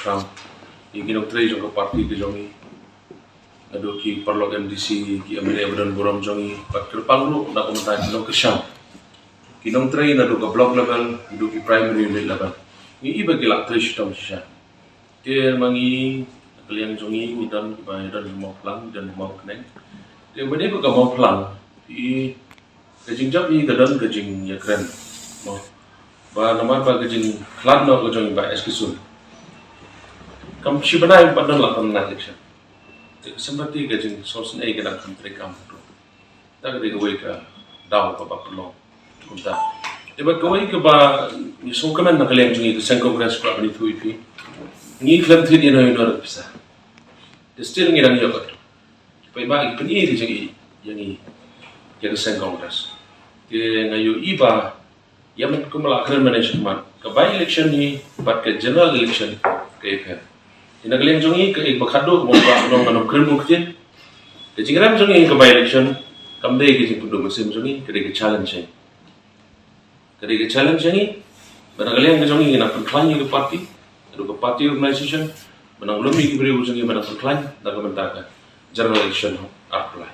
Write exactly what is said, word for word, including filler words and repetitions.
Trump. Ïa ki nongtrei jong ka party ka jong ngi. Naduh ki paralok M D C, ki M L A ba don burom jong ngi, bad kyrpang ruh na ka bynta ki nongkyrshan. Ki nongtrei naduh ka block level, naduh ki primary unit level. Ngi i ba ki la trei shitom shisha. Te ma ngi, na ka liang jong ngi, ngi don kiba, ngi don mawphlang, ngi don mawkneng. Te ba dei ba ka mawphlang, i ka jingjop i ka don ka jingïakren. Mo. Ba namar ba ka jingkhlad noh ka jong i Bah S K Soon. Kam shi bnai ba don la kam na election. Te ka sympathy ka jingsngewsynei ka dang kam treikam tu. Ta ka dei kawei ka daw kaba pynlong. Kumta. Te bad kawei kaba ngi sngewkmen na ka liang jong ngi ka seng Congress kaba ngi tip ïa phi. Ngi khlem thied ïano ïano da pisa. Te still ngi dang ïoh ka tu. Peit ba ngi pyni ka jong ngi ïa ngi ïa ka seng Congress. Te nga ïohi ba ïa man kum la kren mynne shakhmat. Ka by election hi bad ka general election ka ïapher. Te na ka liang jong ngi ka ik ba khadduh mo ba nong ka nong kren mo ktien. Ka jingrem jong ngi ka by election kam dei ka jingpynduh mynsiem jong ngi, ka dei ka challenge. Ka dei ka challenge jong ngi. Ba na ka liang ka jong ngi ngi nang pynkhlaiñ ïa ka party, ïa ka party organization, ba nang lum ïa ki briew jong ngi ba nang pynkhlaiñ na ka bynta ka general election arphew lai.